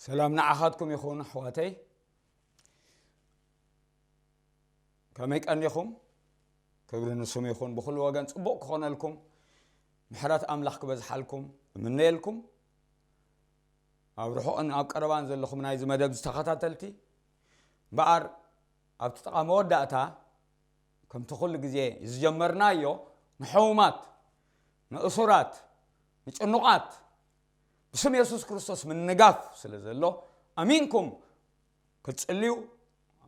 ሰላም ንዓኻትኩም ይኹን ኣሕዋተይ። ከመይ ቀኒኹም? ክብሪ ንስሙ ይኹን። ብኹሉ ወገን ጽቡቕ ክኾነልኩም፣ ምሕረት ኣምላኽ ክበዝሓልኩም እምነየልኩም። ኣብ ርሑቕን ኣብ ቀረባን ዘለኹም ናይዚ መደብ ዝተኸታተልቲ፣ እምበኣር ኣብቲ ጥቓ መወዳእታ ከምቲ ኩሉ ግዜ ዝጀመርናዮ ንሕሙማት፣ ንእሱራት፣ ንጭኑቓት ብስም የሱስ ክርስቶስ ምንጋፍ ስለ ዘሎ ኣሚንኩም ክትጽልዩ፣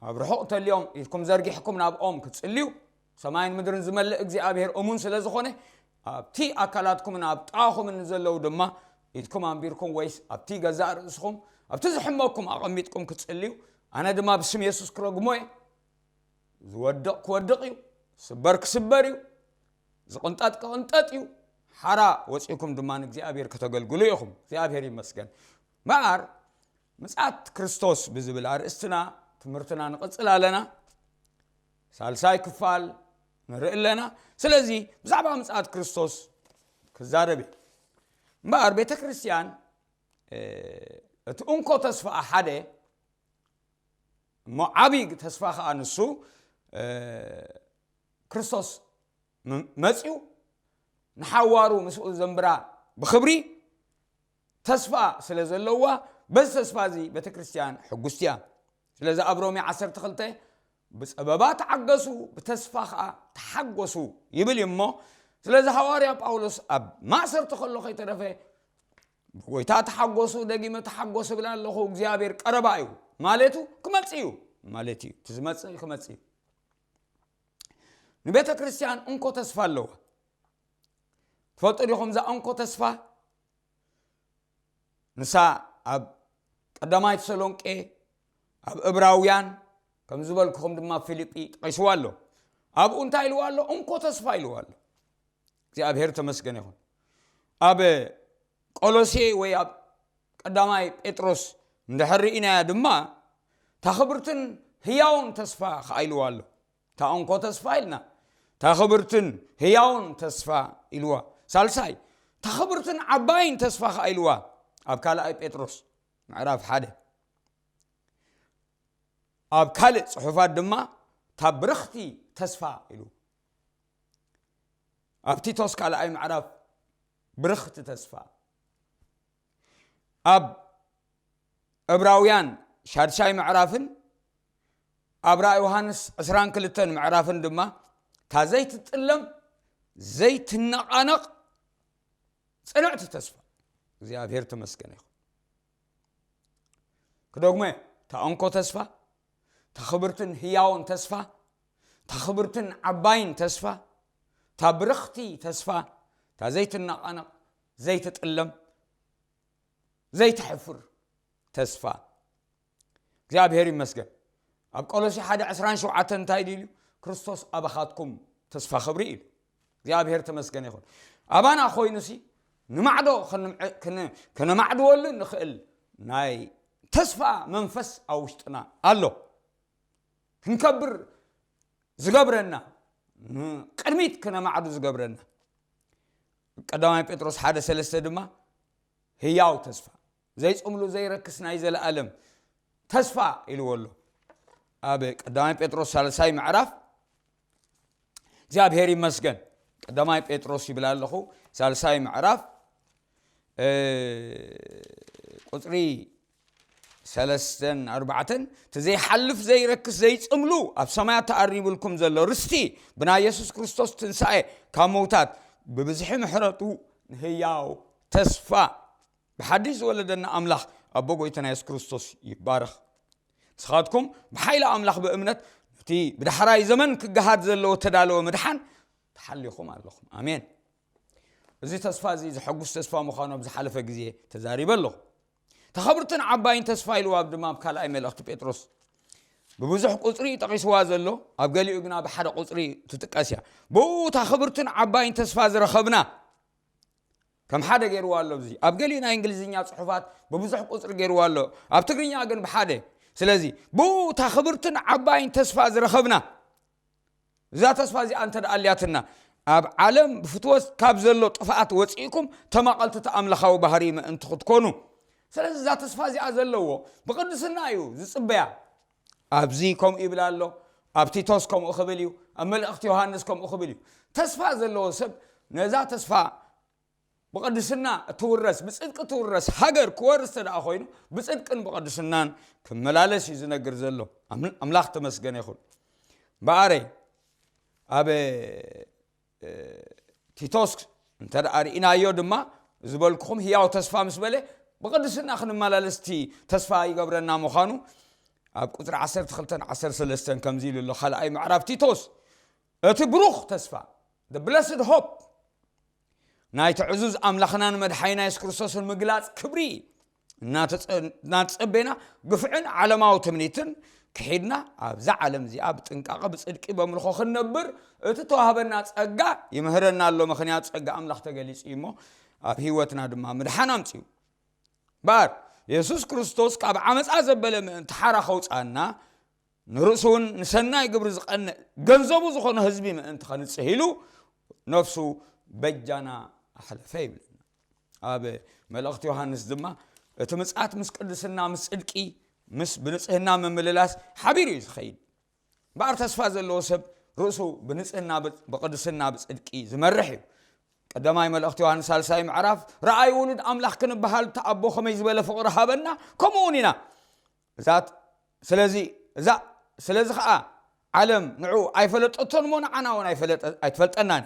ኣብ ርሑቕ ተልዮም ኢድኩም ዘርጊሕኩም ናብኦም ክትጽልዩ፣ ሰማይን ምድርን ዝመልእ እግዚኣብሔር እሙን ስለ ዝኾነ፣ ኣብቲ ኣካላትኩምን ኣብ ጥቓኹምን ንዘለዉ ድማ ኢድኩም ኣንቢርኩም ወይስ ኣብቲ ገዛእ ርእስኹም ኣብቲ ዝሕመኩም ኣቐሚጥኩም ክትጽልዩ፣ ኣነ ድማ ብስም የሱስ ክረግሞ እየ። ዝወድቕ ክወድቕ እዩ፣ ዝስበር ክስበር እዩ፣ ዝቕንጠጥ ክቕንጠጥ እዩ። ሓራ ወፂእኩም ድማ ንእግዚኣብሔር ከተገልግሉ ኢኹም። እግዚኣብሔር ይመስገን። እምበኣር ምጽኣት ክርስቶስ ብዝብል ኣርእስትና ትምህርትና ንቕጽል ኣለና። ሳልሳይ ክፋል ንርኢ ኣለና። ስለዚ ብዛዕባ ምጽኣት ክርስቶስ ክዛረብ እየ። እምበኣር ቤተ ክርስቲያን፣ እ፣ እቲ እንኮ ተስፋ ሓደ እሞ ዓብዪ ተስፋ ኸዓ ንሱ፣ እ፣ ክርስቶስ ም-፣ መጺኡ ንሓዋሩ ምስኡ ዘንብራ ብኽብሪ ተስፋ ስለ ዘለዋ፣ በዚ ተስፋ እዚ ቤተ ክርስቲያን ሕጉስቲ እያ። ስለዚ ኣብ ሮሜ ዓሰርተ ክልተ "ብጸበባ ተዓገሱ፣ ብተስፋ ኸዓ ተሓጎሱ" ይብል እዩ። እሞ ስለዚ ሃዋርያ ጳውሎስ ኣብ ማእሰርቲ ከሎ ከይተረፈ "ብጎይታ ተሓጎሱ፣ ደጊመ ተሓጎስ እብል ኣለኹ፣ እግዚኣብሔር ቀረባ እዩ" ማለቱ ክመጽእ እዩ ማለት እዩ። እቲ ዝመጽእ ክመጽእ እዩ። ንቤተ ክርስቲያን እንኮ ተስፋ ኣለዋ። ትፈልጡ ዲኹም እዛ እንኮ ተስፋ? ንሳ ኣብ ቀዳማይ ተሰሎንቄ፣ ኣብ እብራውያን፣ ከም ዝበልኩኹም ድማ ፊልጲ ጠቒስዋ ኣሎ። ኣብኡ እንታይ ኢልዋ ኣሎ? እንኮ ተስፋ ኢልዋ ኣሎ። እግዚኣብሔር ተመስገን ይኹን። ኣብ ቆሎሴ ወይ ኣብ ቀዳማይ ጴጥሮስ እንድሕር ርኢናያ ድማ፣ እታ ክብርትን ህያውን ተስፋ ኸዓ ኢልዋ ኣሎ። እታ እንኮ ተስፋ ኢልና፣ እታ ክብርትን ህያውን ተስፋ ኢልዋ። ሳልሳይ፣ እታ ክብርትን ዓባይን ተስፋ ኸዓ ኢልዋ። ኣብ ካልኣይ ጴጥሮስ ምዕራፍ ሓደ። ኣብ ካልእ ጽሑፋት ድማ፣ እታ ብርኽቲ ተስፋ ኢሉ። ኣብ ቲቶስ ካልኣይ ምዕራፍ ብርኽቲ ተስፋ። ኣብ ዕብራውያን ሻድሻይ ምዕራፍን ኣብ ራእይ ዮሃንስ ዕስራን ክልተን ምዕራፍን ድማ እታ ዘይትጥለም፣ ዘይትነቓነቕ ጽንዕቲ ተስፋ። እግዚኣብሔር ተመስገን ይኹን። ክደግሞ እየ፣ እታ እንኮ ተስፋ፣ እታ ክብርትን ህያውን ተስፋ፣ እታ ክብርትን ዓባይን ተስፋ፣ እታ ብርኽቲ ተስፋ፣ እታ ዘይትነቓነቕ፣ ዘይትጥለም፣ ዘይትሕፍር ተስፋ። እግዚኣብሔር ይመስገን። ኣብ ቆሎሲ ሓደ ዕስራን ሸውዓተን እንታይ ኢሉ? "ክርስቶስ ኣባኻትኩም ተስፋ ክብሪ" ኢሉ። እግዚኣብሔር ተመስገን ይኹን። ኣባና ኮይኑሲ ንማዕዶ ክንምዕ-፣ ክን-፣ ክነማዕድወሉ ንኽእል ናይ ተስፋ መንፈስ ኣብ ውሽጥና ኣሎ። ክንከብር ዝገብረና፣ ንቅድሚት ክነማዕዱ ዝገብረና። ቀዳማይ ጴጥሮስ ሓደ ሰለስተ ድማ ህያው ተስፋ፣ ዘይጽምሉ ዘይረክስ ናይ ዘለኣለም ተስፋ ኢልዎ ኣሎ። ኣብ ቀዳማይ ጴጥሮስ ሳልሳይ ምዕራፍ፣ እግዚኣብሔር ይመስገን፣ ቀዳማይ ጴጥሮስ ይብል ኣለኹ፣ ሳልሳይ ምዕራፍ፣ እ፣ ቁጽሪ ሰለስተን ኣርባዕተን፣ "እቲ ዘይሓልፍ ዘይረክስ ዘይጽምሉ ኣብ ሰማያት ተኣሪቡልኩም ዘሎ ርስቲ ብናይ የሱስ ክርስቶስ ትንሳኤ ካብ ምውታት ብብዝሒ ምሕረቱ ንህያው ተስፋ ብሓድሽ ዝወለደና ኣምላኽ ኣቦ ጎይታና የሱስ ክርስቶስ ይባረኽ። ንስኻትኩም ብሓይሊ ኣምላኽ ብእምነት ነቲ ብዳሕራይ ዘመን ክገሃድ ዘለዎ እተዳለወ ምድሓን ተሓሊኹም ኣለኹም።" ኣሜን። እዚ ተስፋ እዚ ዘሐጉስ ተስፋ ምዃኑ ኣብ ዝሓለፈ ግዜ ተዛሪበ ኣለኹ። እታ ኽብርትን ዓባይን ተስፋ ኢልዋ ድማ ኣብ ካልኣይ መልእኽቲ ጴጥሮስ ብብዙሕ ቁጽሪ እዩ ጠቒስዋ ዘሎ፣ ኣብ ገሊኡ ግና ብሓደ ቁጽሪ ትጥቀስ እያ። ብኡ እታ ኽብርትን ዓባይን ተስፋ ዝረኸብና፣ ከም ሓደ ገይርዋ ኣሎ። እዚ ኣብ ገሊኡ ናይ እንግሊዝኛ ጽሑፋት ብብዙሕ ቁጽሪ ገይርዋ ኣሎ፣ ኣብ ትግርኛ ግን ብሓደ። ስለዚ ብኡ እታ ኽብርትን ዓባይን ተስፋ ዝረኸብና፣ እዛ ተስፋ እዚኣ እንተ ደኣ ኣልያትና፣ ኣብ ዓለም ብፍትወት ካብ ዘሎ ጥፍኣት ወጺእኩም ተማቐልቲ እቲ ኣምላኻዊ ባህሪ ምእንቲ ክትኮኑ፣ ስለዚ እዛ ተስፋ እዚኣ ዘለዎ ብቕድስና እዩ ዝጽበያ። ኣብዚ ከምኡ ይብል ኣሎ፣ ኣብ ቲቶስ ከምኡ ክብል እዩ፣ ኣብ መልእኽቲ ዮሃንስ ከምኡ ክብል እዩ። ተስፋ ዘለዎ ሰብ ነዛ ተስፋ ብቕድስና እትውረስ፣ ብጽድቂ እትውረስ ሃገር ክወርስ እንተ ደኣ ኮይኑ፣ ብጽድቅን ብቕድስናን ክመላለስ እዩ ዝነግር ዘሎ። ኣም- ኣምላኽ ተመስገነ ይኹን። እምበኣረይ ኣብ እ፣ ቲቶስ እንተ ደኣ ርኢናዮ ድማ፣ ዝበልኩኹም ህያው ተስፋ ምስ በለ ብቕድስና ክንመላለስ እቲ ተስፋ ይገብረና ምዃኑ ኣብ ቁጽሪ ዓሰርተ ክልተን ዓሰርተ ሰለስተን ከምዚ ኢሉ ኣሎ። ካልኣይ ምዕራፍ ቲቶስ፣ እቲ ብሩኽ ተስፋ፣ the blessed hope፣ ናይቲ ዕዙዝ ኣምላኽናን መድሓኒና የሱስ ክርስቶስን ምግላጽ ክብሪ እናተጸ- እናተጸበና፣ ግፍዕን ዓለማዊ ትምኒትን ክሒድና፣ ኣብዛ ዓለም እዚኣ ብጥንቃቐ ብጽድቂ በምልኾ ክንነብር እቲ ተዋህበና ጸጋ ይምህረና ኣሎ። ምኽንያቱ ጸጋ ኣምላኽ ተገሊጹ እዩ እሞ፣ ኣብ ህይወትና ድማ ምድሓን ኣምጺኡ። እምበኣር የሱስ ክርስቶስ ካብ ዓመጻ ዘበለ ምእንቲ ሓራ ከውጻና፣ ንርእሱ እውን ንሰናይ ግብሪ ዝቐንእ ገንዘቡ ዝኾነ ህዝቢ ምእንቲ ኸንጽህ ኢሉ ነፍሱ በጃና ኣሕለፈ ይብለና። ኣብ መልእኽቲ ዮሃንስ ድማ እቲ ምጽኣት ምስ ቅድስና፣ ምስ ጽድቂ፣ ምስ ብንጽህና ምምልላስ ሓቢሩ እዩ ዝኸይድ። እምበኣር ተስፋ ዘለዎ ሰብ ርእሱ ብንጽህና፣ ብ- ብቕድስና፣ ብጽድቂ ዝመርሕ እዩ። ቀዳማይ መልእኽቲ ዮሃንስ ሳልሳይ ምዕራፍ፣ ረኣይ ውሉድ ኣምላኽ ክንበሃል እቲ ኣቦ ከመይ ዝበለ ፍቕሪ ሃበና፣ ከምኡ እውን ኢና። እዛ ስለዚ እዛ ስለዚ ኸዓ ዓለም ንዕኡ ኣይፈለጠቶን እሞ ንዓና እውን ኣይፈለጠ- ኣይትፈልጠናን።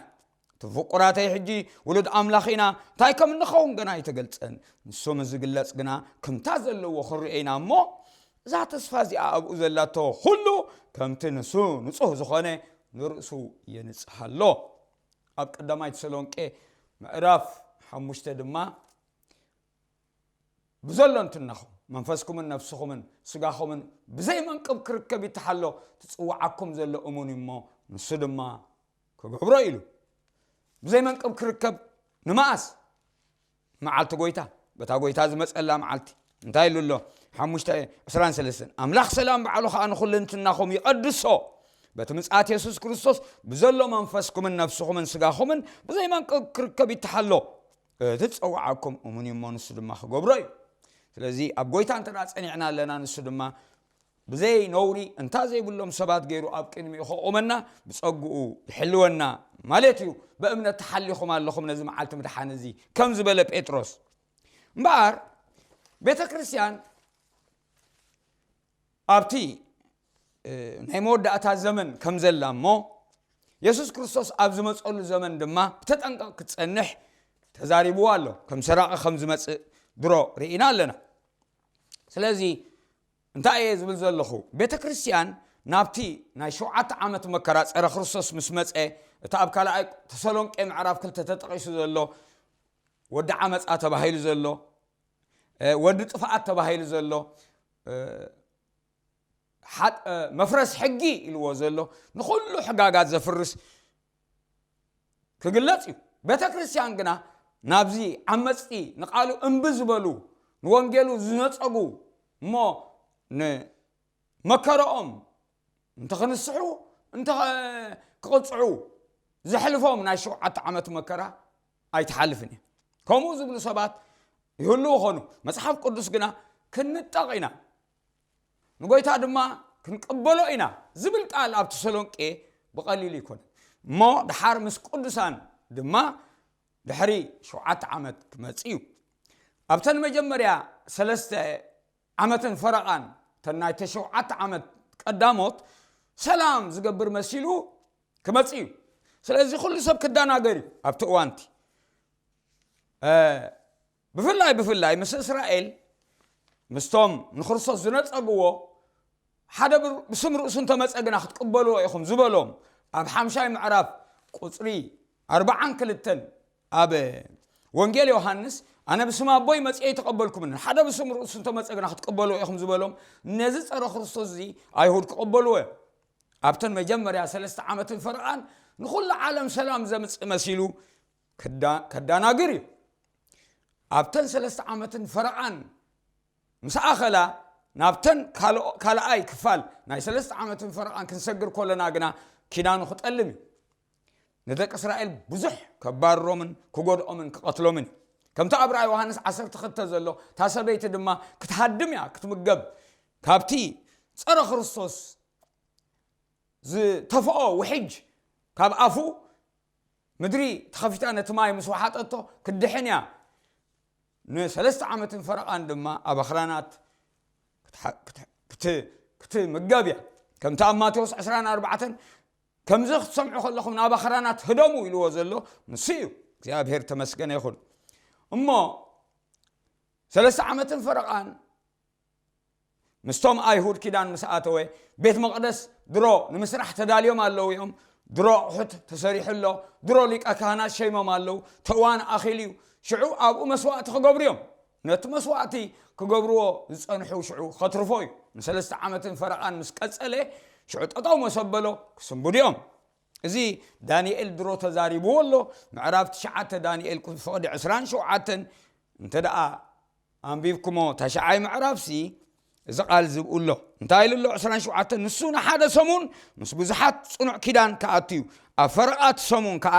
እቲ ፍቁራተይ ሕጂ ውሉድ ኣምላኽ ኢና፣ እንታይ ከም እንኸውን ገና ኣይተገልጸን። ንሱ ምስ ዝግለጽ ግና ከምታ ዘለዎ ክንርእዮ ኢና እሞ፣ እዛ ተስፋ እዚኣ ኣብኡ ዘላቶ ኩሉ ከምቲ ንሱ ንጹህ ዝኾነ ንርእሱ የንጽሃሎ። ኣብ ቀዳማይ ተሰሎንቄ ምዕራፍ ሓሙሽተ ድማ ብዘሎ እንትናኹም መንፈስኩምን ነፍስኹምን ስጋኹምን ብዘይ መንቅብ ክርከብ ይተሓሎ ትጽውዓኩም ዘሎ እሙን እዩ እሞ ንሱ ድማ ክገብሮ ኢሉ። ብዘይ መንቅብ ክርከብ ንመኣስ? መዓልቲ ጎይታ፣ በታ ጎይታ ዝመጸላ መዓልቲ እንታይ ኢሉ ኣሎ? ሓሙሽተ ዕስራን ሰለስተን ኣምላኽ ሰላም ባዕሉ ኸኣ ንኹልንትናኹም ይቐድሶ፣ በቲ ምጽኣት የሱስ ክርስቶስ ብዘሎ መንፈስኩምን ነፍስኹምን ስጋኹምን ብዘይ መንቅብ ክርከብ ይተሓሎ። እቲ ዝጸውዓኩም እሙን እዩ እሞ ንሱ ድማ ክገብሮ እዩ። ስለዚ ኣብ ጎይታ እንተ ደኣ ጸኒዕና ኣለና፣ ንሱ ድማ ብዘይ ነውሪ እንታ ዘይብሎም ሰባት ገይሩ ኣብ ቅድሚኡ ከቑመና፣ ብጸግኡ ይሕልወና ማለት እዩ። ብእምነት ተሓሊኹም ኣለኹም ነዚ መዓልቲ ምድሓን እዚ ከም ዝበለ ጴጥሮስ። እምበኣር ቤተ ክርስቲያን ኣብቲ እ፣ ናይ መወዳእታ ዘመን ከም ዘላ እሞ የሱስ ክርስቶስ ኣብ ዝመጸሉ ዘመን ድማ ብተጠንቀቕ ክትጸንሕ ተዛሪብዋ ኣሎ። ከም ሰራቒ ከም ዝመጽእ ድሮ ርኢና ኣለና። ስለዚ እንታይ እየ ዝብል ዘለኹ? ቤተ ክርስቲያን ናብቲ ናይ ሸውዓተ ዓመት መከራ ጸረ ክርስቶስ ምስ መጸ፣ እቲ ኣብ ካልኣይ ተሰሎንቄ ምዕራፍ ክልተ ተጠቒሱ ዘሎ ወዲ ዓመጻ ተባሂሉ ዘሎ፣ እ፣ ወዲ ጥፍኣት ተባሂሉ ዘሎ፣ እ፣ ሓጥ- እ፣ መፍረስ ሕጊ ኢልዎ ዘሎ ንኹሉ ሕጋጋት ዘፍርስ ክግለጽ እዩ። ቤተ ክርስቲያን ግና ናብዚ ዓመጽቲ፣ ንቃሉ እምቢ ዝበሉ፣ ንወንጌሉ ዝነጸጉ እሞ ንመከረኦም እንተ ክንስሑ እንተ ክቕጽዑ ዘሕልፎም ናይ ሸውዓተ ዓመት መከራ ኣይትሓልፍን እየ። ከምኡ ዝብሉ ሰባት ይህልዉ ኾኑ። መጽሓፍ ቅዱስ ግና ክንጠቕ ኢና፣ ንጎይታ ድማ ክንቅበሎ ኢና ዝብል ቃል ኣብ ተሰሎንቄ ብቐሊሉ ይኮነ እሞ ድሓር ምስ ቅዱሳን ድማ ድሕሪ ሸውዓተ ዓመት ክመጽእ እዩ። ኣብተን መጀመርያ ሰለስተ ዓመትን ፈረቓን፣ እተን ናይ ተሸውዓተ ዓመት ቀዳሞት ሰላም ዝገብር መሲሉ ክመጽእ እዩ። ስለዚ ኩሉ ሰብ ክደናገር እዩ ኣብቲ እዋንቲ። እ፣ ብፍላይ ብፍላይ ምስ እስራኤል ምስቶም ንክርስቶስ ዝነጸግዎ ሓደ ብር- ብስም ርእሱ እንተመጸ ግና ክትቅበልዎ ኢኹም ዝበሎም ኣብ ሓምሻይ ምዕራፍ ቁጽሪ ኣርባዓን ክልተን ኣብ ወንጌል ዮሃንስ ኣነ ብስም ኣቦይ መጽኤ ኣይተቐበልኩምን ሓደ ብስም ርእሱ እንተመጸ ግና ክትቅበልዎ ኢኹም ዝበሎም ነዚ ጸረ ክርስቶስ እዚ ኣይሁድ ክቕበልዎ እዮም። ኣብተን መጀመርያ ሰለስተ ዓመትን ፈረቓን ንኹሉ ዓለም ሰላም ዘምጽእ መሲሉ ክዳ- ከዳናግር እዩ። ኣብተን ሰለስተ ዓመትን ፈረቓን ምስ ኣኸላ ናብተን ካልኦ- ካልኣይ ክፋል ናይ ሰለስተ ዓመትን ፈረቓን ክንሰግር ከለና ግና ኪዳኑ ክጠልም እዩ። ንደቂ እስራኤል ብዙሕ ከባርሮምን ክጎድኦምን ክቐትሎምን እዩ። ከምቲ ኣብ ራእይ ዮሃንስ ዓሰርተ ክልተ ዘሎ፣ እታ ሰበይቲ ድማ ክትሃድም እያ ክትምገብ። ካብቲ ጸረ ክርስቶስ ዝተፍኦ ውሕጅ ካብ ኣፉ፣ ምድሪ ተኸፊታ ነቲ ማይ ምስ ወሓጠቶ ክትድሕን እያ። ንሰለስተ ዓመትን ፈረቓን ድማ ኣብ ኣኽራናት ክትሓ- ክት- ክት- ክትምገብ እያ። ከምቲ ኣብ ማቴዎስ ዕስራን ኣርባዕተን ከምዚ ክትሰምዑ ከለኹም ናብ ኣኽራናት ህደሙ ኢልዎ ዘሎ ንሱ እዩ። እግዚኣብሔር ተመስገነ ይኹን። እሞ ሰለስተ ዓመትን ፈረቓን ምስቶም ኣይሁድ ኪዳን ምስ ኣተወ፣ ቤት መቕደስ ድሮ ንምስራሕ ተዳልዮም ኣለዉ እዮም። ድሮ ኣቑሑት ተሰሪሑ ኣሎ። ድሮ ሊቀ ካህናት ሸይሞም ኣለዉ። እቲ እዋን ኣኺሉ እዩ። ሽዑ ኣብኡ መስዋእቲ ክገብሩ እዮም። ነቲ መስዋእቲ ክገብርዎ ዝጸንሑ ሽዑ ከትርፎ እዩ። ንሰለስተ ዓመትን ፈረቓን ምስ ቀጸለ፣ ሽዑ ጠጠው መሰበሎ ክስንብዱ እዮም። እዚ ዳንኤል ድሮ ተዛሪብዎ ኣሎ። ምዕራፍ ትሽዓተ ዳንኤል ፍቕዲ ዕስራን ሸውዓተን እንተ ደኣ ኣንቢብኩሞ፣ ታሽዓይ ምዕራፍሲ እዚ ቃል ዝብኡ ኣሎ። እንታይ ኢሉ ኣሎ? ዕስራን ሸውዓተን፣ ንሱ ንሓደ ሰሙን ምስ ብዙሓት ጽኑዕ ኪዳን ክኣቱ እዩ። ኣብ ፈረቓት ሰሙን ከኣ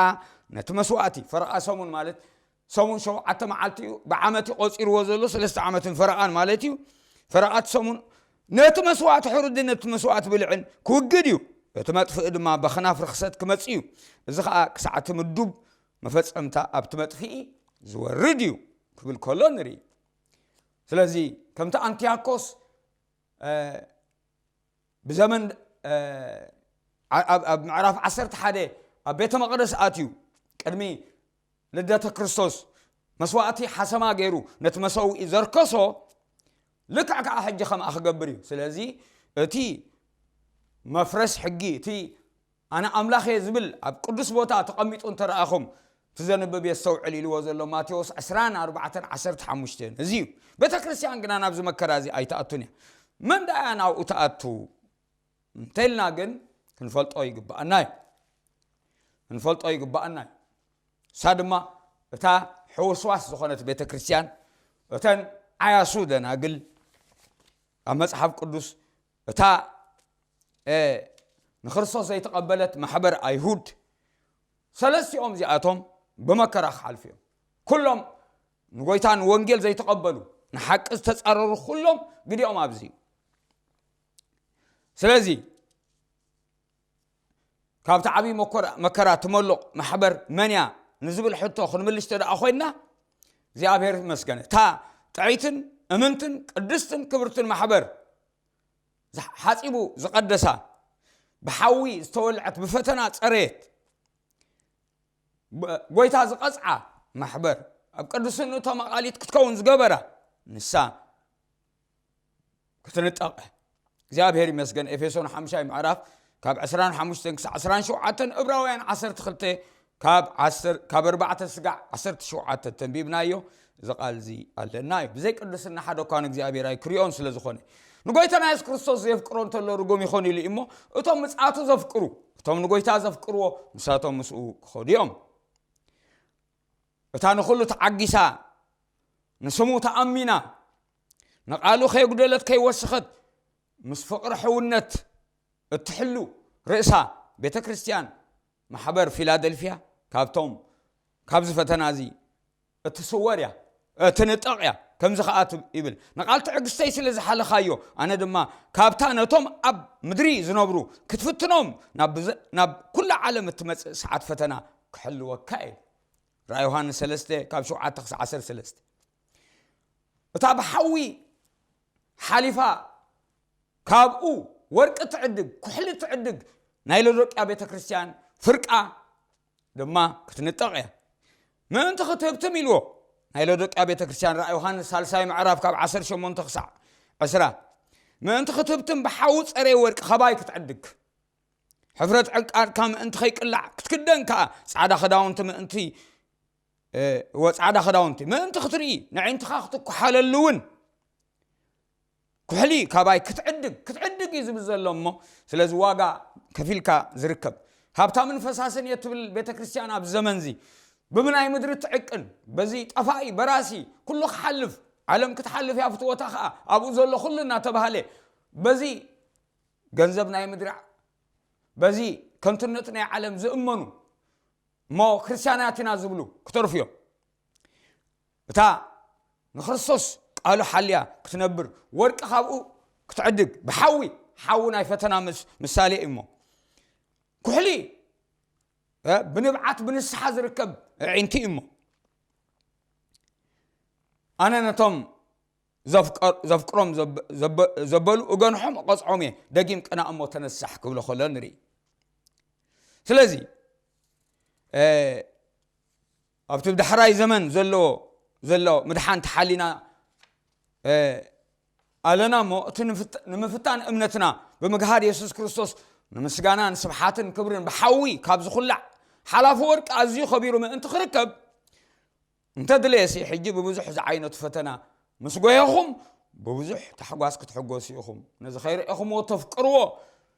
ነቲ መስዋእቲ፣ ፈረቓ ሰሙን ማለት ሰሙን ሸውዓተ መዓልቲ እዩ፣ ብዓመት እዩ ቆጺርዎ ዘሎ፣ ሰለስተ ዓመትን ፈረቓን ማለት እዩ። ፈረቓት ሰሙን ነቲ መስዋእቲ ሕሩድን ነቲ መስዋእቲ ብልዕን ክውግድ እዩ። እቲ መጥፍኢ ድማ በኽናፍ ርኽሰት ክመጽእ እዩ። እዚ ኸኣ ክሳዕ እቲ ምዱብ መፈጸምታ ኣብቲ መጥፍኢ ዝወርድ እዩ ክብል ከሎ ንርኢ። ስለዚ ከምቲ ኣንቲያኮስ፣ እ፣ ብዘመን፣ እ፣ ኣብ ኣብ ምዕራፍ ዓሰርተ ሓደ ኣብ ቤተ መቕደስ ኣትዩ ቅድሚ ልደተ ክርስቶስ መስዋእቲ ሓሰማ ገይሩ ነቲ መሰውኢ ዘርከሶ፣ ልክዕ ከኣ ሕጂ ከምኣ ክገብር እዩ። ስለዚ እቲ መፍረስ ሕጊ፣ እቲ ኣነ ኣምላኽ እየ ዝብል ኣብ ቅዱስ ቦታ ተቐሚጡ እንተ ረኣኹም፣ እቲ ዘንብብ የስተውዕል ኢልዎ ዘሎ ማቴዎስ ዕስራን ኣርባዕተን ዓሰርተ ሓሙሽተን እዚ እዩ። ቤተ ክርስቲያን ግና ናብዚ መከራ እዚ ኣይትኣቱን እያ። መን ደኣ እያ ናብኡ ትኣቱ እንተልና ግን ክንፈልጦ ይግብኣና እዩ። ክንፈልጦ ይግብኣና እዩ። እሳ ድማ እታ ሕውስዋስ ዝኾነት ቤተ ክርስቲያን፣ እተን ዓያሱ ደናግል ኣብ መጽሓፍ ቅዱስ፣ እታ፣ እ፣ ንክርስቶስ ዘይተቐበለት ማሕበር ኣይሁድ፣ ሰለስቲኦም እዚኣቶም ብመከራ ክሓልፉ እዮም። ኩሎም ንጎይታ ንወንጌል ዘይተቐበሉ፣ ንሓቂ ዝተጻረሩ ኩሎም ግዲኦም ኣብዚ እዩ። ስለዚ ካብቲ ዓብዪ መኮራ- መከራ ትመልቕ ማሕበር መን እያ ንዝብል ሕቶ ክንምልሽ እንተ ደኣ ኮይንና፣ እግዚኣብሔር ይመስገን፣ እታ ጥዕይትን እምንትን ቅድስትን ክብርትን ማሕበር ዝሓ- ሓጺቡ ዝቐደሳ፣ ብሓዊ ዝተወልዐት፣ ብፈተና ጸረየት፣ ብ- ጎይታ ዝቐጽዓ ማሕበር፣ ኣብ ቅድስንኡ ተማቓሊት ክትከውን ዝገበራ፣ ንሳ ክትንጠቕ። እግዚኣብሔር ይመስገን። ኤፌሶን ሓምሻይ ምዕራፍ ካብ ዕስራን ሓሙሽተን ክሳዕ ዕስራን ሸውዓተን፣ እብራውያን ዓሰርተ ክልተ ካብ ዓሰርተ፣ ካብ ኣርባዕተ ስጋዕ ዓሰርተ ሸውዓተ ተንቢብናዮ። እዚ ቃል እዚ ኣለና እዩ። ብዘይ ቅድስና ሓደ እኳ ንእግዚኣብሔር ኣይክሪኦን ስለ ዝኾነ፣ ንጎይታና የሱስ ክርስቶስ ዘየፍቅሮ እንተሎ ርጉም ይኾን ኢሉ እዩ እሞ፣ እቶም ምጽኣቱ ዘፍቅሩ፣ እቶም ንጎይታ ዘፍቅርዎ፣ ንሳቶም ምስኡ ክኸዱ እዮም። እታ ንኹሉ ተዓጊሳ፣ ንስሙ ተኣሚና፣ ንቓሉ ከየጉደለት ከይወሰኸት፣ ምስ ፍቕሪ ሕውነት እትሕሉ ርእሳ ቤተ ክርስቲያን ማሕበር ፊላደልፍያ ካብቶም፣ ካብዚ ፈተና እዚ እትስወር እያ፣ እትንጠቕ እያ። ከምዚ ኸኣ ት- ይብል፣ "ንቓል ትዕግስተይ ስለ ዝሓለኻዮ፣ ኣነ ድማ ካብታ ነቶም ኣብ ምድሪ ዝነብሩ ክትፍትኖም ናብ ብዘ- ናብ ኩላ ዓለም እትመጽእ ሰዓት ፈተና ክሕልወካ እየ." ራእይ ዮሃንስ ሰለስተ ካብ ሸውዓተ ክሳዕ ዓሰርተ ሰለስተ። እታ ብሓዊ ሓሊፋ ካብኡ ወርቂ ትዕድግ፣ ኩሕሊ ትዕድግ ናይ ሎዶቅያ ቤተ ክርስቲያን ፍርቃ ድማ ክትንጠቕ እያ። ምእንቲ ክትህብትም ኢልዎ፣ ናይ ሎዶቅያ ቤተ ክርስቲያን ራእይ ዮሃንስ ሳልሳይ ምዕራፍ ካብ ዓሰርተ ሸሞንተ ክሳዕ ዕስራ። ምእንቲ ክትህብትም ብሓዊ ጸረይ ወርቂ ኸባይ ክትዕድግ፣ ሕፍረት ዕቃድካ ምእንቲ ኸይቅላዕ ክትክደን ከኣ ጻዕዳ ኽዳውንቲ ምእንቲ፣ እ፣ ወ-፣ ጻዕዳ ኽዳውንቲ ምእንቲ ክትርኢ፣ ነዒንትኻ ክትኩሓለሉ እውን ኩሕሊ ካባይ ክትዕድግ፣ ክትዕድግ እዩ ዝብል ዘሎ እሞ፣ ስለዚ ዋጋ ከፊልካ ዝርከብ። ሃብታምን ፈሳስን እየ ትብል ቤተ ክርስቲያን ኣብዚ ዘመን እዚ ብምናይ ምድሪ ትዕቅን፣ በዚ ጠፋኢ በራሲ ኩሉ ክሓልፍ፣ ዓለም ክትሓልፍ እያ ፍትወታ ኸኣ ኣብኡ ዘሎ ኩሉ እናተባህለ፣ በዚ ገንዘብ ናይ ምድሪ፣ በዚ ከንቱነት ናይ ዓለም ዝእመኑ እሞ ክርስቲያናት ኢና ዝብሉ ክተርፉ እዮም። እታ ንክርስቶስ ቃሉ ሓልያ ክትነብር፣ ወርቂ ካብኡ ክትዕድግ፣ ብሓዊ፣ ሓዊ ናይ ፈተና ምስ- ምሳሌ እዩ እሞ፣ ኩሕሊ እ፣ ብንብዓት ብንስሓ ዝርከብ ኣዒንቲ እዩ እሞ፣ ኣነ ነቶም ዘፍቀር- ዘፍቅሮም ዘብ- ዘበ- ዘበሉ እገንሖም እቐጽዖም እየ፣ ደጊም ቅናእ እሞ ተነሳሕ ክብሎ ከሎ ንርኢ። ስለዚ እ፣ ኣብቲ ዳሕራይ ዘመን ዘሎ ዘሎ ምድሓን ተሓሊና እ፣ ኣለና እሞ፣ እቲ ንምፍት- ንምፍታን እምነትና ብምግሃድ የሱስ ክርስቶስ ንምስጋናን ስብሓትን ክብርን ብሓዊ ካብ ዝኹላዕ ሓላፊ ወርቂ ኣዝዩ ከቢሩ ምእንቲ ክርከብ እንተድለየሲ፣ ሕጂ ብብዙሕ ዝዓይነቱ ፈተና ምስ ጎየኹም፣ ብብዙሕ ታሕጓስ ክትሕጎሱ ኢኹም። ነዚ ከይረእኹምዎ ተፍቅርዎ፣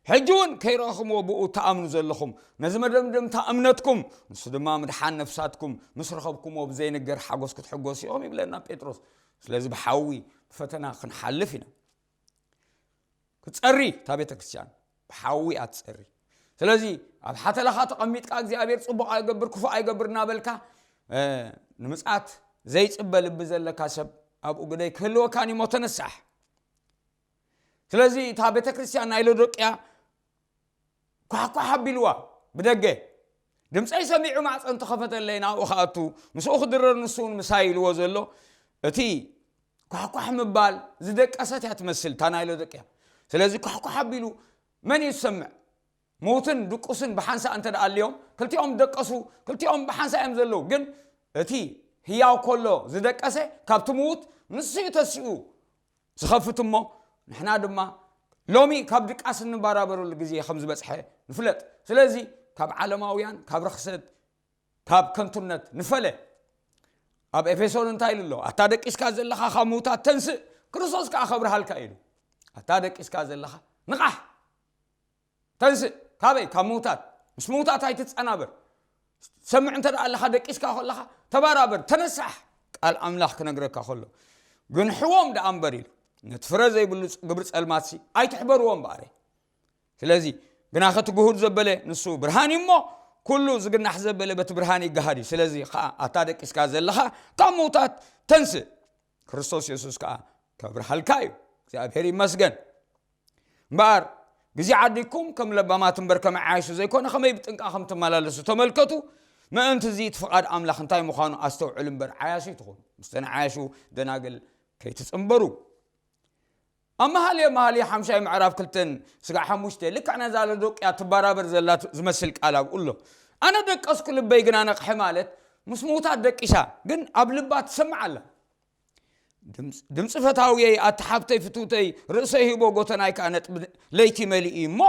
ሕጂ እውን ከይረእኹምዎ ብኡ ትኣምኑ ዘለኹም፣ ነዚ መደምደምታ እምነትኩም፣ ንሱ ድማ ምድሓን ነፍሳትኩም ምስ ረኸብኩምዎ ብዘይንገር ሓጎስ ክትሕጎሱ ኢኹም ይብለና ጴጥሮስ። ስለዚ ብሓዊ ብፈተና ክንሓልፍ ኢና። ክትጸሪ እታ ቤተ ክርስቲያን ብሓዊ እያ ትጸሪ። ስለዚ ኣብ ሓተላኻ ተቐሚጥካ እግዚኣብሔር ጽቡቕ ኣይገብር ክፉእ ኣይገብር እናበልካ እ፣ ንምጽኣት ዘይጽበ ልቢ ዘለካ ሰብ ኣብኡ ግደይ ክህልወካን እሞ ተነሳሕ። ስለዚ እታ ቤተ ክርስቲያን ናይ ሎዶቅያ ኳሕኳሕ ኣቢልዋ ብደገ ድምፀይ ሰሚዑ ማዕፀ እንተኸፈተለይ ናብኡ ክኣቱ ምስኡ ክድረር ንሱ እውን ምሳይ ኢልዎ ዘሎ እቲ ኳሕኳሕ ምባል ዝደቀሰት እያ ትመስል እታ ናይ ሎዶቅያ። ስለዚ ኳሕኳሕ ኣቢሉ መን እዩ ዝሰምዕ? ምዉትን ድቁስን ብሓንሳእ እንተ ደኣ ኣልዮም ክልቲኦም ደቀሱ፣ ክልቲኦም ብሓንሳእ እዮም ዘለዉ። ግን እቲ ህያው ከሎ ዝደቀሰ ካብቲ ምዉት ንሱ እዩ ተሲኡ ዝኸፍት እሞ ንሕና ድማ ሎሚ ካብ ድቃስ እንበራበረሉ ግዜ ከም ዝበጽሐ ንፍለጥ። ስለዚ ካብ ዓለማውያን፣ ካብ ርኽሰት፣ ካብ ከንቱነት ንፈለ። ኣብ ኤፌሶን እንታይ ኢሉ ኣሎ? ኣታ ደቂስካ ዘለኻ ካብ ምውታት ተንስእ፣ ክርስቶስ ከኣ ከብርሃልካ ኢሉ። ኣታ ደቂስካ ዘለኻ ንቓሕ፣ ተንስእ። ካበይ? ካብ ምውታት። ምስ ምውታት ኣይትጸናበር። ሰምዕ እንተ ደኣ ኣለኻ፣ ደቂስካ ከለኻ ተባራበር፣ ተነሳሕ። ቃል ኣምላኽ ክነግረካ ከሎ ግን ሕዎም ደኣ እምበር ኢሉ። ነቲ ፍረ ዘይብሉ ግብሪ ጸልማትሲ ኣይትሕበርዎ እምበኣረ። ስለዚ ግናኸ እቲ ግሁድ ዘበለ ንሱ ብርሃን እዩ እሞ፣ ኩሉ ዝግናሕ ዘበለ በቲ ብርሃን ይገሃድ እዩ። ስለዚ ኸኣ ኣታ ደቂስካ ዘለኻ ካብ ምውታት ተንስእ፣ ክርስቶስ የሱስ ከኣ ከብርሃልካ እዩ። እግዚኣብሔር ይመስገን። እምበኣር ግዜ ዓዲግኩም ከም ለባማት እምበር ከም ዓያሹ ዘይኮነ፣ ከመይ ብጥንቃ ከም ትመላለሱ ተመልከቱ። ምእንቲ እዚ እቲ ፍቓድ ኣምላኽ እንታይ ምዃኑ ኣስተውዕሉ እምበር ዓያሹ ኣይትኹኑ። ምስተን ዓያሹ ደናግል ከይትጽንበሩ። ኣብ መሃልየ መሃልየ ሓምሻይ ምዕራፍ ክልተን ስጋዕ ሓሙሽተ ልክዕ ነዛ ሎዶቅያ ትበራበር ዘላ ዝመስል ቃል ኣብኡ ኣሎ። ኣነ ደቀስኩ ልበይ ግና ነቕሐ ማለት ምስ ምዉታት ደቂሳ ግን ኣብ ልባ ትሰምዕ ኣላ። ድምፂ- ድምፂ ፈታውየይ ኣቲ ሓብተይ ፍትውተይ ርእሰይ ሂቦ ጎተናይ ከዓ ነጥቢ ለይቲ መሊኡ እሞ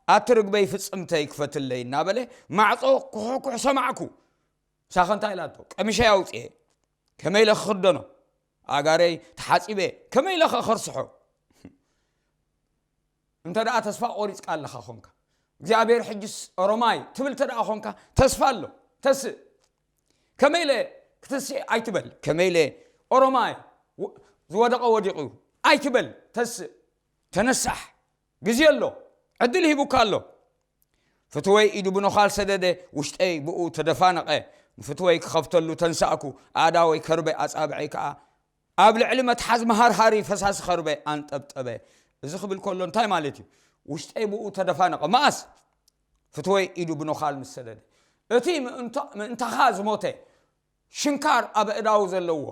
ኣቲ ርግበይ ፍፅምተይ ክፈትለይ እናበለ ማዕፆ ኩሕኩሕ ሰማዕኩ። ሳኸ እንታይ ኢላቶ? ቀሚሸይ ኣውፅኤ ከመይ ኢለ ክኽደኖ? ኣጋረይ ተሓፂበ ከመይ ኢለ ከኸርስሖ? እንተ ደኣ ተስፋ ቆሪፅካ ኣለኻ ኾንካ እግዚኣብሔር ሕጅስ ኦሮማይ ትብል እንተ ደኣ ኾንካ ተስፋ ኣሎ። ተስእ። ከመይ ኢለ ክትስእ ኣይትበል። ከመይ ኢለ ኦሮማይ ወ- ዝወደቐ ወዲቑ እዩ ኣይትበል። ተስእ። ተነሳሕ። ግዜ ኣሎ። ዕድል ሂቡካ ኣሎ። ፍትወይ ኢዱ ብኖኻል ሰደደ፣ ውሽጠይ ብኡ ተደፋነቐ። ንፍትወይ ክኸፍተሉ ተንሳእኩ። ኣእዳወይ ከርበ፣ ኣጻብዐይ ከኣ ኣብ ልዕሊ መትሓዝ መሃርሃሪ ፈሳሲ ከርበ ኣንጠብጠበ። እዚ ክብል ከሎ እንታይ ማለት እዩ? ውሽጠይ ብኡ ተደፋነቐ። መኣስ? ፍትወይ ኢዱ ብኖኻል ምስ ሰደደ። እቲ ምእንቶ- ምእንታኻ ዝሞተ ሽንካር ኣብ ኣእዳው ዘለዎ፣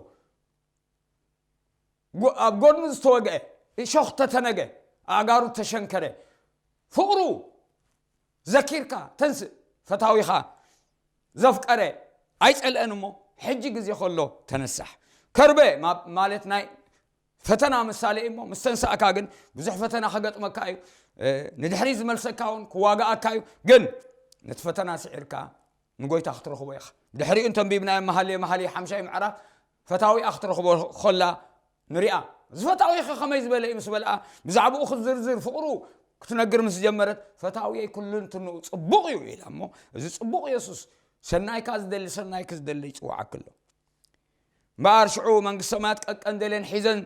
ጎ- ኣብ ጎድኑ ዝተወግአ፣ እሾኽ ተተነገ፣ ኣእጋሩ ተሸንከረ። ፍቕሩ ዘኪርካ ተንስእ። ፈታዊኻ ዘፍቀረ ኣይጸልአን እሞ ሕጂ ግዜ ከሎ ተነሳሕ። ከርበ ማ- ማለት ናይ ፈተና ምሳሌ እዩ እሞ ምስ ተንሳእካ ግን ብዙሕ ፈተና ከገጥመካ እዩ። እ፣ ንድሕሪት ዝመልሰካ እውን ክዋግኣካ እዩ። ግን ነቲ ፈተና ስዒርካ ንጎይታ ክትረኽቦ ኢኻ። ድሕሪኡ እንተንቢብናዮ መሃልየ መሃልየ ሓምሻይ ምዕራፍ ፈታዊኣ ክትረኽቦ ከላ ንሪኣ። እዚ ፈታዊኺ ከመይ ዝበለ እዩ ምስ በልኣ ብዛዕባኡ ክትዝርዝር ፍቕሩ ክትነግር ምስ ጀመረት ፈታዊየይ ኩሉ እንትንኡ ጽቡቕ እዩ ኢላ እሞ እዚ ጽቡቕ የሱስ ሰናይካ ዝደሊ ሰናይኪ ዝደሊ ይጽውዓኪ ኣሎ። እምበኣር ሽዑ መንግስቲ ሰማያት ቀቀንደለን ሒዘን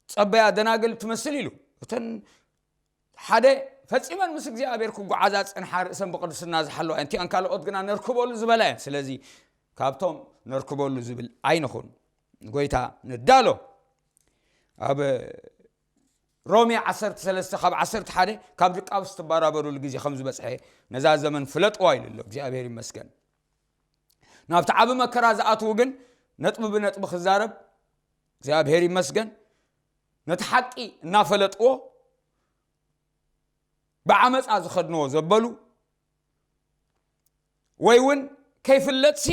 ጸበያ ደናግል ትመስል ኢሉ እተን ሓደ ፈጺመን ምስ እግዚኣብሔር ክጓዓዛ ዝጸንሓ ርእሰን ብቕድስና ዝሓለዋ እየን። እቲኣን ካልኦት ግና ነርክበሉ ዝበላ እየን። ስለዚ ካብቶም ነርክበሉ ዝብል ኣይንኹን። ንጎይታ ንዳሎ። ኣብ ሮሜ ዓሰርተ ሰለስተ ካብ ዓሰርተ ሓደ ካብ ድቃውስ ትባራበሩሉ ግዜ ከም ዝበፅሐ ነዛ ዘመን ፍለጥዋ ኢሉ ኣሎ። እግዚኣብሔር ይመስገን። ናብቲ ዓቢ መከራ ዝኣትዉ ግን ነጥቢ ብነጥቢ ክዛረብ እግዚኣብሔር ይመስገን። ነቲ ሓቂ እናፈለጥዎ ብዓመፃ ዝኸድንዎ ዘበሉ ወይ እውን ከይፍለጥሲ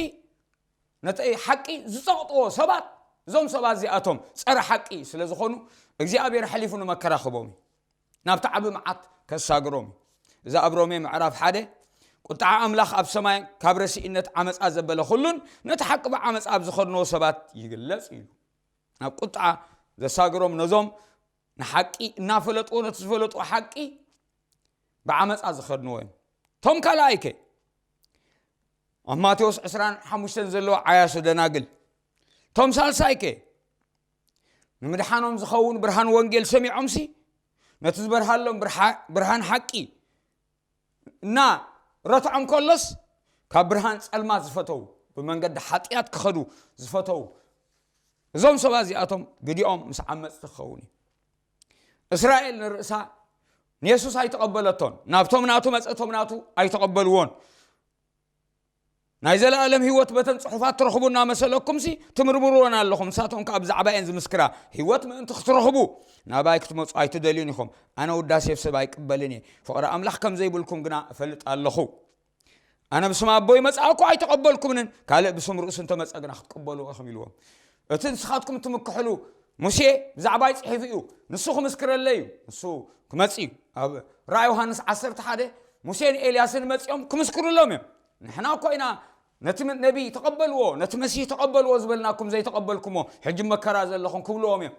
ነቲ ሓቂ ዝፀቕጥዎ ሰባት፣ እዞም ሰባት እዚኣቶም ፀረ ሓቂ ስለ ዝኾኑ እግዚኣብሔር ሓሊፉ ንመከራ ክቦም እዩ። ናብቲ ዓቢ መዓት ከሳግሮም እዩ። እዛ ኣብ ሮሜ ምዕራፍ ሓደ ቁጥዓ ኣምላኽ ኣብ ሰማይ ካብ ረሲእነት ዓመፃ ዘበለ ኩሉን ነቲ ሓቂ ብዓመፃ ኣብ ዝኸድንዎ ሰባት ይግለጽ እዩ። ናብ ቁጥዓ ዘሳግሮም ነዞም ንሓቂ እናፈለጥዎ ነቲ ዝፈለጥዎ ሓቂ ብዓመፃ ዝኸድንዎ እዮም። ቶም ካልኣይ ከ ኣብ ማቴዎስ ዕስራን ሓሙሽተን ዘለዎ ዓያሱ ደናግል። ቶም ሳልሳይ ከ ንምድሓኖም ዝኸውን ብርሃን ወንጌል ሰሚዖምሲ ነቲ ዝበርሃሎም ብርሃ- ብርሃን ሓቂ እና ረትዖም ከሎስ ካብ ብርሃን ጸልማት ዝፈተው ብመንገዲ ሓጢኣት ክኸዱ ዝፈተው እዞም ሰባት እዚኣቶም ግዲኦም ምስ ዓመፅቲ ክኸውን እዩ። እስራኤል ንርእሳ ንየሱስ ኣይተቐበለቶን። ናብቶም ናቱ መጸቶም ናቱ ኣይተቐበልዎን። ናይ ዘለኣለም ህይወት በተን ጽሑፋት ትረኽቡ እናመሰለኩምሲ ትምርምርወን ኣለኹም። ንሳቶም ከኣ ብዛዕባ እየን ዝምስክራ። ህይወት ምእንቲ ክትረኽቡ ናባይ ክትመጹ ኣይትደልዩን ኢኹም። ኣነ ውዳሴ ሰብ ኣይቅበልን እየ። ፍቕሪ ኣምላኽ ከም ዘይብልኩም ግና እፈልጥ ኣለኹ። ኣነ ብስም ኣቦይ መጻእኩ ኣይተቐበልኩምንን፣ ካልእ ብስም ርእሱ እንተመጸ ግና ክትቅበሉ ኢኹም ኢልዎም። እቲ ንስኻትኩም ትምክሕሉ ሙሴ ብዛዕባይ ጽሒፉ እዩ። ንሱ ክምስክረለይ እዩ። ንሱ ክመጽእ እዩ። ኣብ ራእይ ዮሃንስ ዓሰርተ ሓደ ሙሴን ኤልያስን መጺኦም ክምስክሩሎም እዮም። ንሕና እኮ ኢና ነቲ ነቢይ ተቐበልዎ፣ ነቲ መሲህ ተቐበልዎ ዝበልናኩም ዘይተቐበልኩሞ ሕጂ መከራ ዘለኹም ክብልዎም እዮም።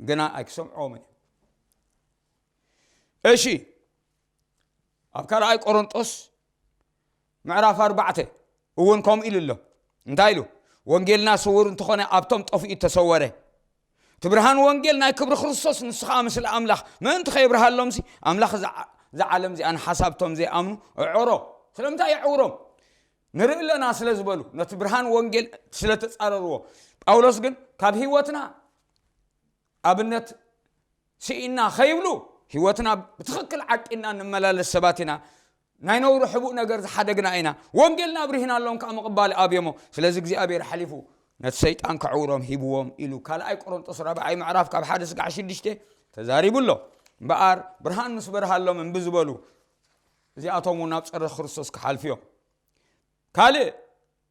ግና ኣይክሰምዕዎምን እዮም። እሺ ኣብ ካልኣይ ቆሮንጦስ ምዕራፍ ኣርባዕተ እውን ከምኡ ኢሉ ኣሎ። እንታይ ኢሉ? ወንጌልና ስውር እንተኾነ ኣብቶም ጠፍኡ ተሰወረ። እቲ ብርሃን ወንጌል ናይ ክብሪ ክርስቶስ ንሱ ኸዓ ምስሊ ኣምላኽ ምእንቲ ከየብርሃሎምሲ ኣምላኽ እዛ እዛ ዓለም እዚኣ ንሓሳብቶም ዘይኣምኑ ኣዕሮ። ስለምንታይ የዕውሮም? ንርኢ ኣለና ስለ ዝበሉ ነቲ ብርሃን ወንጌል ስለ ተጻረርዎ። ጳውሎስ ግን ካብ ህይወትና ኣብነት ስኢና ከይብሉ ህይወትና ብትኽክል ዓቂና እንመላለስ ሰባት ኢና። ናይ ነውሪ ሕቡእ ነገር ዝሓደግና ኢና። ወንጌልና ኣብሪህና ኣለዎም ከዓ ምቕባል ኣብዮሞ። ስለዚ እግዚኣብሔር ሓሊፉ ነቲ ሰይጣን ከዕውሮም ሂብዎም ኢሉ ካልኣይ ቆሮንጦስ ራብዓይ ምዕራፍ ካብ ሓደ ስጋዕ ሽዱሽተ ተዛሪቡ ኣሎ። እምበኣር ብርሃን ምስ በርሃሎም እምቢ ዝበሉ እዚኣቶም እውን ናብ ፀረ ክርስቶስ ክሓልፉ እዮም። ካልእ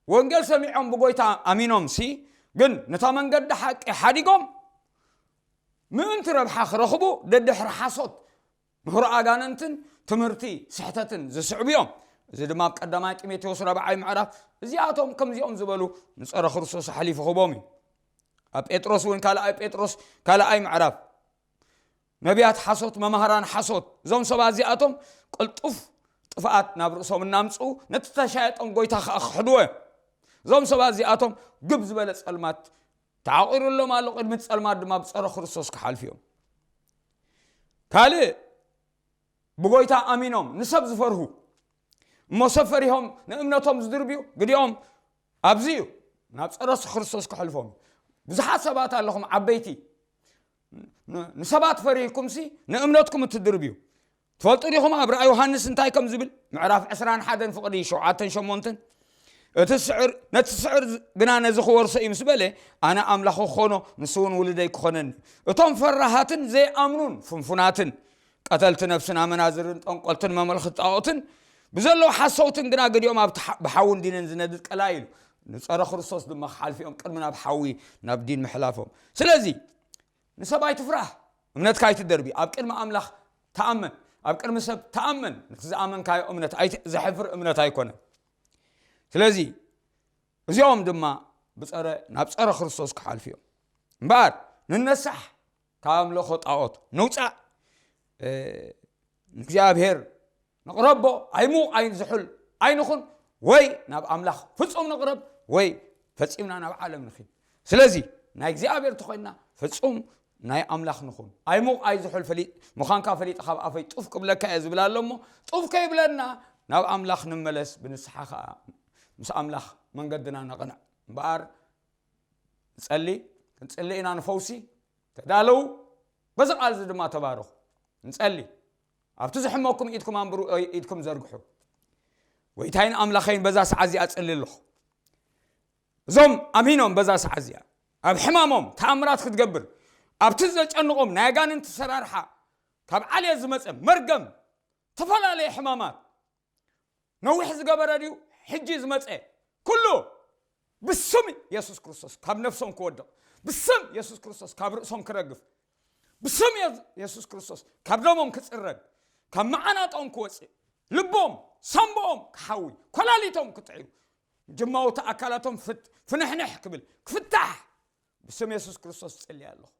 ወንጌል ሰሚዖም ብጎይታ ኣሚኖም ሲ ግን ነታ መንገዲ ሓቂ ሓዲጎም ምእንቲ ረብሓ ክረኽቡ ደድሕሪ ሓሶት ምህሮ ኣጋንንትን ትምህርቲ ስሕተትን ዝስዕቡ እዮም። እዚ ድማ ኣብ ቀዳማይ ጢሞቴዎስ ራብዓይ ምዕራፍ እዚኣቶም ከምዚኦም ዝበሉ ንጸረ ክርስቶስ ኣሕሊፉ ክቦም እዩ። ኣብ ጴጥሮስ እውን ካልኣይ ጴጥሮስ ካልኣይ ምዕራፍ ነቢያት ሓሶት መማህራን ሓሶት እዞም ሰባት እዚኣቶም ቅልጡፍ ጥፍኣት ናብ ርእሶም እናምፅኡ ነቲ ተሻየጦም ጎይታ ከዓ ክሕድዎ እዮም። እዞም ሰባት እዚኣቶም ግብ ዝበለ ጸልማት ተዓቂሩሎም ኣሎ። ቅድሚ ጸልማት ድማ ብጸረ ክርስቶስ ክሓልፉ እዮም። ካልእ ብጎይታ ኣሚኖም ንሰብ ዝፈርሁ እሞ ሰብ ፈሪሆም ንእምነቶም ዝድርብዩ ግዲኦም ኣብዚ እዩ። ናብ ጸረሱ ክርስቶስ ክሕልፎም ብዙሓት ሰባት ኣለኹም ዓበይቲ ንሰባት ፈሪህኩምሲ ንእምነትኩም እትድርብዩ ትፈልጡ ዲኹም? ኣብ ራእይ ዮሃንስ እንታይ ከም ዝብል ምዕራፍ ዕስራን ሓደን ፍቕዲ ሸውዓተን ሸሞንተን እቲ ስዕር ነቲ ስዕር ግና ነዚ ክወርሶ እዩ ምስ በለ ኣነ ኣምላኹ ክኾኖ ንሱ እውን ውልደይ ክኾነኒ። እቶም ፈራሃትን ዘይኣምኑን ፍንፉናትን ቀተልቲ ነፍስን ኣመናዝርን ጠንቆልትን መመልኽቲ ጣኦትን ብዘለዉ ሓሰውትን ግና ገዲኦም ኣብቲ ብሓውን ዲንን ዝነድድ ቀላይ ኢሉ ንጸረ ክርስቶስ ድማ ክሓልፊኦም ቅድሚ ናብ ሓዊ ናብ ዲን ምሕላፎም። ስለዚ ንሰብ ኣይትፍራህ፣ እምነትካ ኣይትደርቢ። ኣብ ቅድሚ ኣምላኽ ተኣመን፣ ኣብ ቅድሚ ሰብ ተኣመን። ነቲ ዝኣመንካዮ እምነት ዘሕፍር እምነት ኣይኮነን። ስለዚ እዚኦም ድማ ብፀረ ናብ ፀረ ክርስቶስ ክሓልፉ እዮም። እምበኣር ንነሳሕ፣ ካብ ኣምልኾ ጣዖት ንውፃእ፣ ንእግዚኣብሔር ንቕረቦ። ኣይሙቕ ኣይን ዝሑል ኣይንኹን፣ ወይ ናብ ኣምላኽ ፍጹም ንቕረብ ወይ ፈጺምና ናብ ዓለም ንኺድ። ስለዚ ናይ እግዚኣብሔር ተኾይንና ፍጹም ናይ ኣምላኽ ንኹን። ኣይሙቕ ኣይዝሑል ፈሊጥ ምዃንካ ፈሊጠ ካብ ኣፈይ ጡፍ ክብለካ እየ ዝብል ኣሎ እሞ ጡፍ ከይብለና ናብ ኣምላኽ ንመለስ፣ ብንስሓ ኸዓ ምስ ኣምላኽ መንገድና ነቕንዕ። እምበኣር ንጸሊ። ክንጽሊ ኢና ንፈውሲ። ተዳለዉ። በዚ ቃል እዚ ድማ ተባረኹ። ንጸሊ። ኣብቲ ዝሕመኩም ኢድኩም ኣንብሩ፣ ኢድኩም ዘርግሑ። ጎይታይን ኣምላኸይን በዛ ሰዓት እዚኣ እጽሊ ኣለኹ። እዞም ኣሚኖም በዛ ሰዓት እዚኣ ኣብ ሕማሞም ተኣምራት ክትገብር፣ ኣብቲ ዘጨንቖም ናይ ኣጋንንቲ ሰራርሓ ካብ ዓሌት ዝመጸ መርገም፣ ተፈላለየ ሕማማት፣ ነዊሕ ዝገበረ ድዩ ሕጂ ዝመጸ፣ ኩሉ ብስም የሱስ ክርስቶስ ካብ ነፍሶም ክወድቕ፣ ብስም የሱስ ክርስቶስ ካብ ርእሶም ክረግፍ፣ ብስም የሱስ ክርስቶስ ካብ ደሞም ክጽረግ፣ ካብ መዓናጦም ክወጽእ፣ ልቦም ሳምቦኦም ክሓዊ፣ ኮላሊቶም ክጥዕዩ፣ ጅማውቲ ኣካላቶም ፍት- ፍንሕንሕ ክብል ክፍታሕ ብስም የሱስ ክርስቶስ እጽሊ ኣለኹ።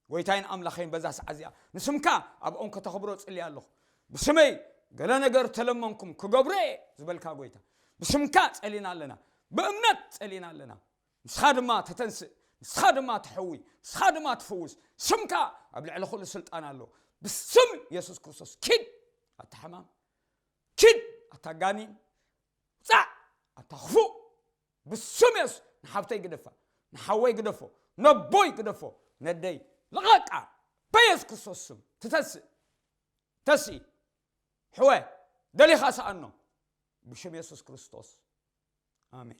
ጎይታይን ኣምላኸይን በዛ ሰዓት እዚኣ ንስምካ ኣብኦም ከተኽብሮ እጽሊ ኣለኹ። ብስመይ ገለ ነገር ተለመንኩም ክገብሮ እየ ዝበልካ ጎይታ፣ ብስምካ ጸሊና ኣለና፣ ብእምነት ጸሊና ኣለና። ንስኻ ድማ ተተንስእ፣ ንስኻ ድማ ትሕዊ፣ ንስኻ ድማ ትፍውስ። ስምካ ኣብ ልዕሊ ኩሉ ስልጣን ኣሎ። ብስም የሱስ ክርስቶስ ኪድ ኣታ ሕማም፣ ኪድ ኣታ ጋኒን፣ ውጻእ ኣታ ክፉእ። ብስም የሱስ ንሓብተይ ግደፋ፣ ንሓወይ ግደፎ፣ ነቦይ ግደፎ፣ ነደይ ልቐቃ። በየሱስ ክርስቶስ ስም ትተንስእ፣ ተስኢ። ሕወ ደሊኻ ሰኣኖ። ብሽም የሱስ ክርስቶስ ኣሜን።